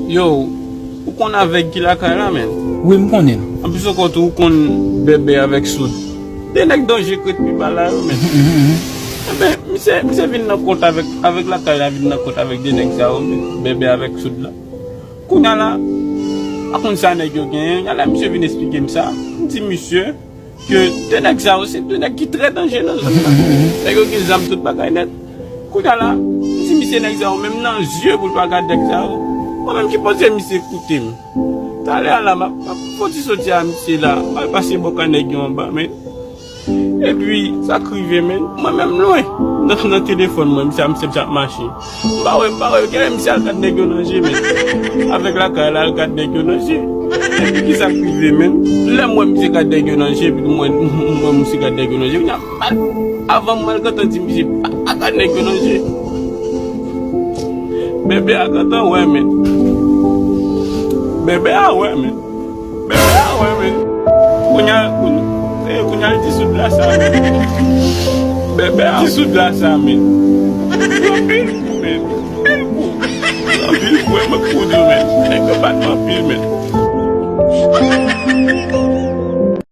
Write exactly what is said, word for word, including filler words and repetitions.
Yo, ou konn avèg ki lakay la, men? Wi, m konnen l. Anplis ankò tou, ou konn Bèbè avèk Soud. De nèg danje k ret pi ba la yo, men. Enben, misye, misye vin nan kont avèk, avèg lakay la, vin nan kont avèk de nèg sa yo, men. Bèbè avèk Soud la. Kounye a la, pa konn sa nèg yo genyen. Kounye a la, misye vin esplike m sa. M di misye, ke de nèg sa yo, se de nèg ki trè danje nan zòn nan. Nèg yo gen zam, tout bagay nèt. Kounye a la, m di misye, nèg sa yo menm nan zye pou l pa gad nèg sa yo. Mwen menm ki poze misye koute m. Talè a la, m ap, m ap fon ti soti a misye la, m al pase bò ka nèg yo anba, men. Epi, sa k rive, men. Mwen menm lwen, nan, nan telefòn mwen, misye, misye ap mache. M pa wè, m pa wè, genlè misye al gad nèg yo nan je, men. Avèg lakay la, al gad nèg yo nan je. Epi kisa k rive, men? Lè m wè misye gad nèg yo nan je, epi m wè, m wè misye gad nèg yo nan je, kounye a, m al, avan m al gentan di misye, pa, pa gad nèg yo nan je. Bèbè a gentan wè, men. Bèbè a wè, men. Bèbè a wè, men. Kounye a, kounye, eh, kounye a, l di Soud la sa, men. Bèbè a di Soud la sa, men. Anpil kou, men. Anpil kou. Anpil kou, e mwen k pou di w, men. Nèg yo bat mwen anpil, men.